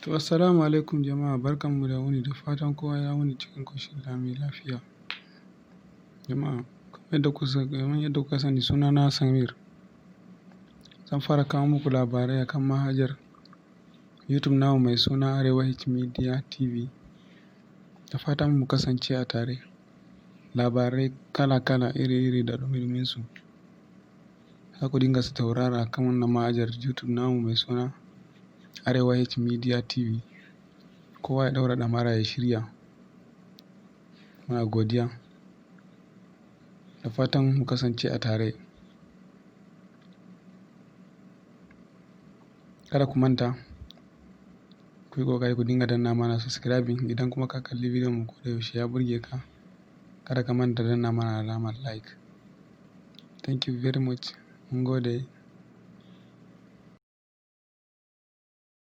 To, assalamu alaikum jama'a, barkanmu da wuni, da fatan kowa ya wuni cikin ƙoshin lami lafiya. Jama'a, kamar yadda kuka sani, sunana Samir. Zan fara kawo muku labarai akan manhajar YouTube namu mai suna Arewa H Media TV. Da fatan mu kasance a tare. Labarai kala-kala, iri-iri da ɗumi su. Za ku dinga saurara kan wannan manhajar YouTube namu mai suna Arewa H Media TV. Kowa ya ɗaura ɗamara ya shirya. Muna godiya. Da fatan mu kasance a tare. Kada ku manta, ku yi ƙoƙari ku dinga danna mana subscribing. Idan kuma ka kalli bidiyon mu ko da yaushe ya burge ka, kada ka manta danna mana alamar like. Thank you very much. Mun gode.